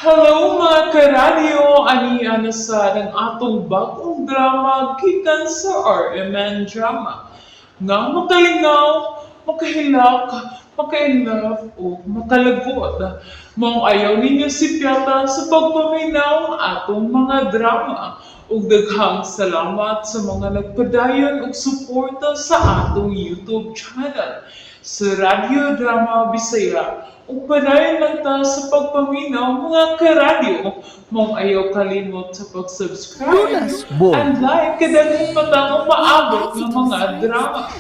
Hello, mga karadyo! Ani na sad ang atong bagong drama gikan sa RMN Drama nga makalingaw, makahilak, maka-inlove o makalagot. Maong ayaw ninyo sipyata sa pagpaminaw atong mga drama. Ug daghang salamat sa mga nagpadayon og suporta sa atong YouTube channel sa Radyo Drama Bisaya. Ug padayon lang ta sa pagpaminaw, mga karadyo. Maong ayaw kalimot sa pag-subscribe Lunas Boy. and like kadaghan pa tang umaabot ng mga drama.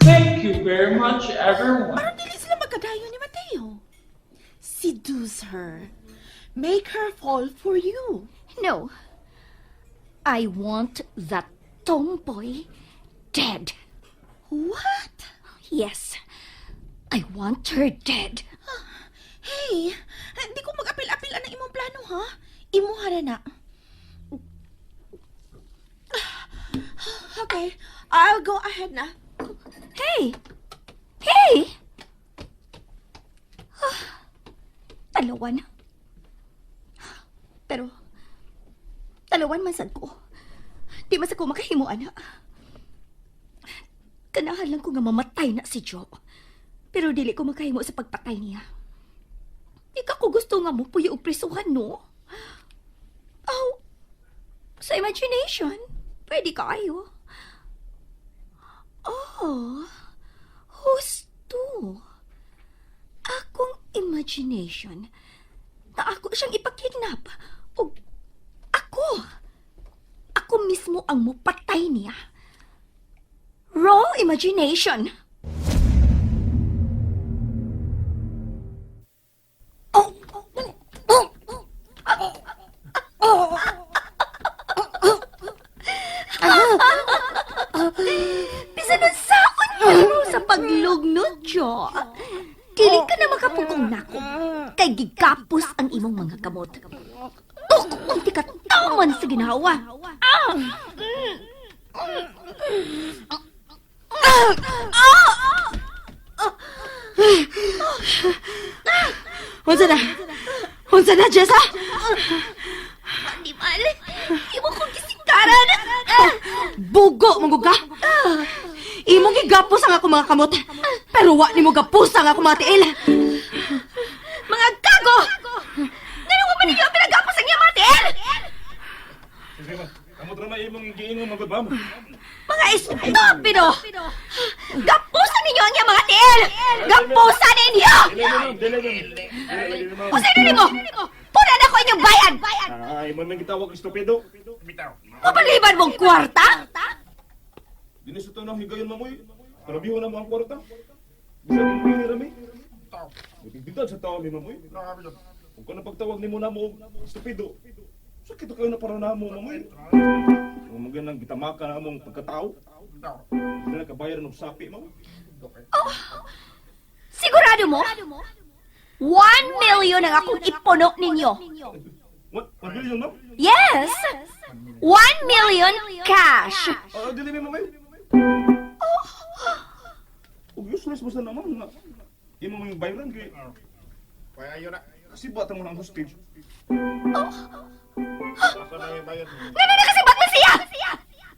Thank you very much, everyone. Parang dili sila magkadayo ni Mateo. Seduce her. Make her fall for you. No. I want that tomboy dead. What? Yes. I want her dead. Hey, hindi ko mag-apil-apil ang imong plano, ha? Imuha na na. Okay, I'll go ahead na. Hey! Hey! Ah, talawan. Pero, talawan man sad ko. Di man sad ko makahimo, ana. Kanahan lang ko nga mamatay na si Joe. Pero dili ko makahimo sa pagpatay niya. Di ka ko gusto nga mo puyo og prisuhan, no? Oh, sa imagination, pwede kaayo. Oh, husto. Akong imagination na ako siyang ipakidnap. O ako. Ako mismo ang mupatay niya. Wrong imagination. Oh, oh, oh. Bisan unsaon pero sa paglugnod, Jo. Dili ka na makapugong nako. Kay gigapos ang imong mga kamot. Tuk, unti ka taman sa ginawa. Ah! Unsa na? Unsa na, Jessa? Animal, imo kong gisingkaran. Bugo, mong ka? Imong gigapos ang ako mga kamot. Pero wa nimo gapos ang ako mga tiil. Mga gago! Ngano man ninyo ang pinagapos ang iyang mga tiil? Kamot ra may imong giingon magud, ma'am. Mga estupido! Gapusan ninyo ang iyang mga tiil! Gapusan ninyo! Dili ma'am, dili ma'am. Dili ma'am. Usa nimo! Puna na ko inyong bayad! Ah, imo man gitawag estupido. Bitaw. Mapaliban mong kwarta? Dili sa tanang higayon ma'am oy. Parabiho na mo ang kwarta. Bisag mo ni rami. Bigbitan sa tawo mi, ma'am oy. Kung ka na pagtawag nimo namo og estupido. Sakit kayo na para namo, ma'am oy. Kung mo ganang gitamaka na among pagkatao. Hindi na kabayaran og sapi, ma'am. Sigurado mo? 1 million ang akong ipuno ninyo. What? 1 million, ma'am? Yes! 1 million cash! Ah, dili mi, ma'am oy. Og useless mo sa naman nga. Imo mo yung bayaran kay Kaya yun na. Kasi bata mo na ang hostage. Asa na yung bayad? Ngano na kasi ba't siya?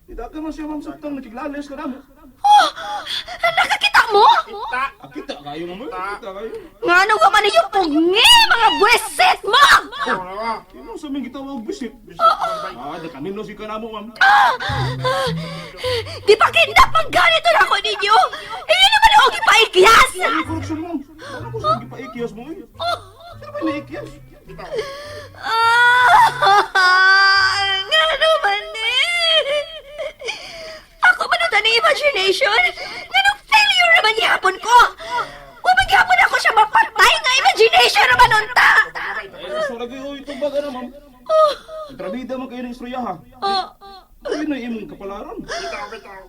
Tidak ka man siya, ma'am, sabtang nakiglales ka namo. Oh! Nakakita mo? Ah, kita kayo, ma'am. Kita kayo. Ngano ka man ninyo pugni, mga buwesit mo! Ano ba? Imo sa aming gitawag bisit. Ah, di kami no si kanamo, ma'am. Di pa kidnap ang ganito na ako ninyo! Hindi naman ako gipaikyas! Ay, corruption, ma'am. Ano mo sa gipaikiyas mo, eh? Sino ba naiikiyas? Ah, ngano man eh? Ako man ang imagination? Nganong failure naman gihapon ko? Wa man gihapon ako siya mapatay nga imagination naman unta! Ay, so lagi, oy, tumbaga na, ma'am. Trabida man kayo ng istorya, ha? Oh. Ayun na imong kapalaran. Bitaw, bitaw.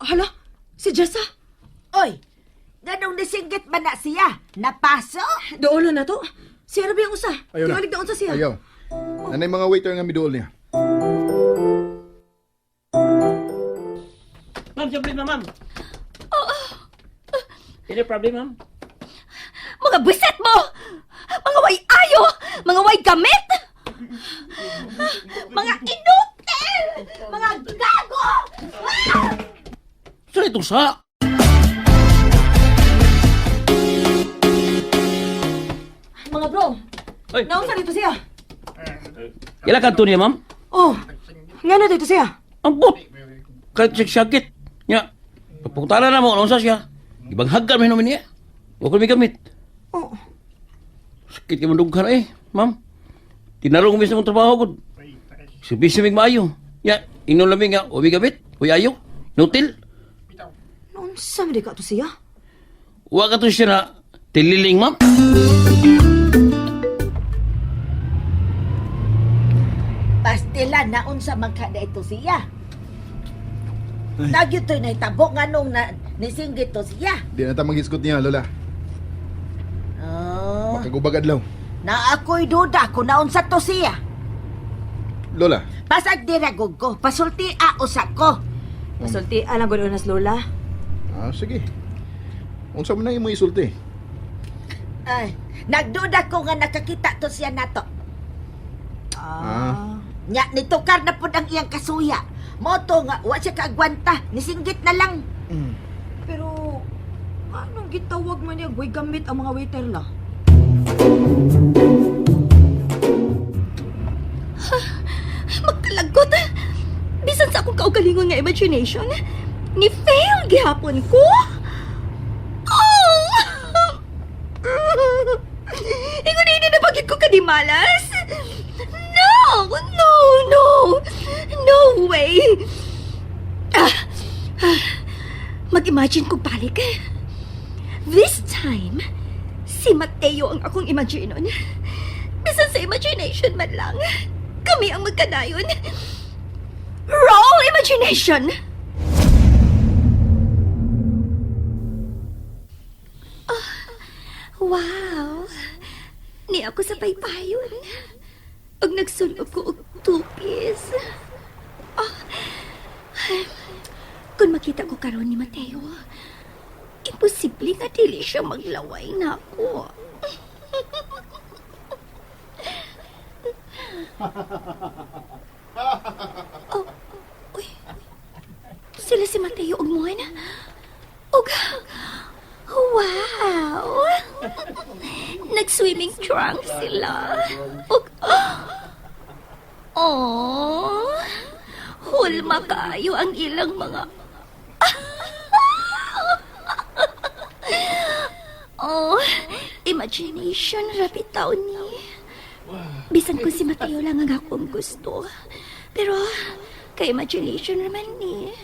Hala, si Jessa. Oy, ganong nisinggit man na siya? Napaso? Doolo na to. Si Arabi ang usa. Ayaw na. Tingalig daon sa siya. Ayaw. Nanay mga waiter nga miduol niya. Unsa problema, ma'am? Any problem, ma'am? Mga buset mo! Mga way ayo! Mga way gamit! Mga inutil! Mga gago! Ah! Saan itong sa? Mga bro, Ay. naunsa dito siya? Ila ka niya, ma'am? Oh, ngano dito siya? Ang but! Kahit siya sakit. Nya, pagpungtala na mo, unsa siya? Ibang hagkan may naman niya. Huwag ko may gamit. Oh, Sakit ka mandughan eh, ma'am. Tinarong ko mong trabaho ko. Serbisyo mig maayo. Nya, inom lamig nga, uwi gamit, uwi ayo, nutil. naunsa man di ka to siya? Wa ka to siya na tililing, ma'am. Pastila na unsa man ka na ito siya. Nagyo to'y nahitabo nga nung na, nisinggit to siya. Di na ta magisgot niya, Lola. Oh, Makagubag adlaw. na ako'y duda kung naunsa to siya. Lola, Pasag diragog ko, pasulti a usa ko. Pasulti, alam ko doon Lola. ah, sige. Unsa man na imo isulti? Ay, nagduda ko nga nakakita to siya nato. Ah. Nya, nitukar na pud ang iyang kasuya. Moto nga, wa siya kaagwanta, nisinggit na lang. Pero, anong gitawag man niya way gamit ang mga waiter la? Magkalagot! Bisan sa akong kaugalingon nga imagination, ni fail gihapon ko. Oh! Ingon na na bakit ko kadimalas? No! No! No! No way! Ah, ah, mag-imagine ko balik. This time, si Mateo ang akong imaginon. Bisan sa imagination man lang. Kami ang magkadayon. Roll imagination! Ah, wow! Ni ako sa paypayon. Og nagsulob ko og two-piece. Ah, ay, kung makita ko karon ni Mateo, imposible nga dili siya maglaway na ako. Oh, uy. Sila si Mateo ug Mon. Ug wow! Nag-swimming trunks sila. Ug oh, hulma kayo ang ilang mga Oh, imagination rapitaw ni. Bisan kung si Mateo lang ang akong gusto. Pero, kay imagination naman ni.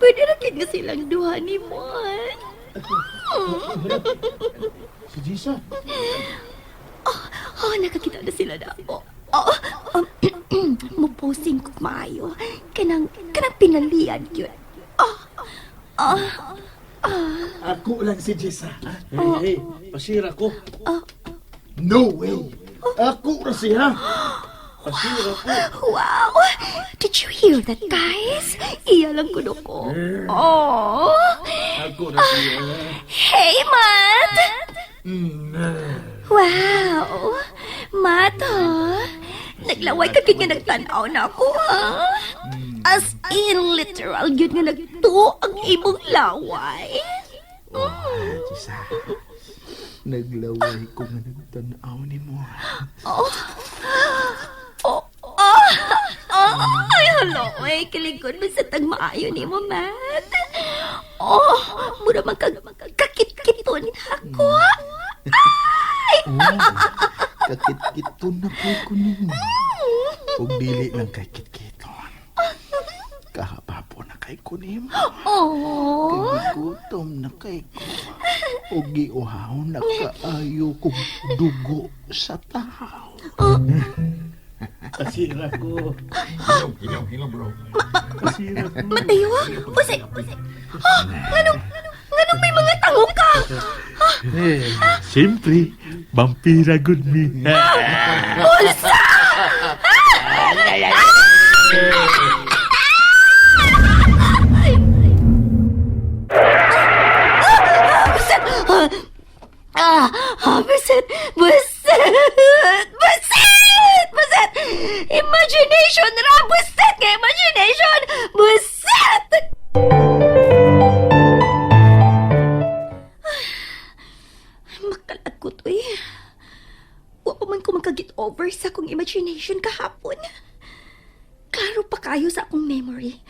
Pwede ra gid nga silang duha ni Mon. Si Jisa. Oh, nakakita na sila na. Oh, oh, muposing ko maayo. Kanang, kanang pinalian yun. Oh, oh, Ako lang si Jessa. Hey, hey, pasira ko. No way! Ako ra siya. Pasira ko. Wow! Did you hear that, guys? Iya lang kuno ko. Oh! Ako ra siya. Hey, Matt! Wow! Matt, ha? Naglaway ka gid nga nagtan-aw na ako, ha? As in, literal, yun nga nagtuo ang imong laway. Oh, Jessa. Naglaway ko nga nagtanaw ni mo. Oh, oh, oh, ay, hello, ay, kiligod mo sa tagmaayo ni mo, Matt. Oh, mura man kag kakit-kiton ako. Ay! Kakit-kiton na po ko nimo. Ug dili lang kay kitkiton. Kahapapo na kay ko nimo. Oh, Kay gigutom na kay ko. Ug giuhaw na kaayo kog dugo sa tahaw. Pasira ko. Hilom, hilom, bro. Pasira ko. Mateo, usay, ah, nganong, nganong may mga tango ka? Siyempre, vampira good me. Unsa? Imagination ra! Buset nga imagination! Buset! Makalagot, uy. Wa pa man ko magka-get over sa akong imagination kahapon. Klaro pa kayo sa akong memory.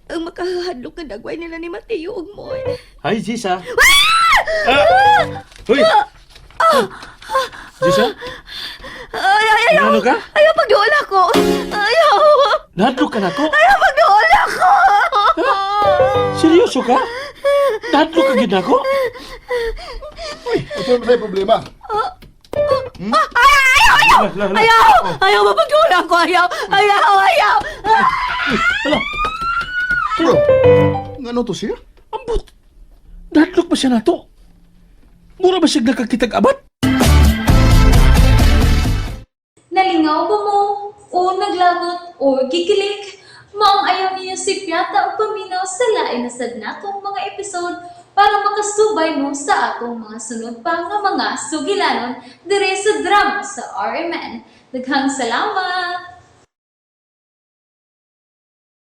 Ang makahadlok nga dagway nila ni Mateo ug Mon. Hi, Jisa. Ah! Hoy! Jisa, Ay, ay, ayaw! Ano ka? Ayaw, pagduol ako! Ayaw! nahadlok ka na ko? Ayaw, pagduol ako! Seryoso ka? Nahadlok ka gid nako? Unsa man say problema? Ah, ay, ayaw, ayaw! La, la, la. Ayaw! Ayaw, mapagduol ako! Ayaw! Ayaw, ayaw! Bro, ngano to siya? Ambot! Nahadlok ba siya nato? Mura ba siya nakakitag abat? Nalingaw ba mo? O naglagot o gikilig? Maong ayaw niyo si Piata o paminaw sa lain na sad natong mga episode para makasubay mo sa atong mga sunod pa nga mga sugilanon dire sa drama sa RMN. Daghang salamat!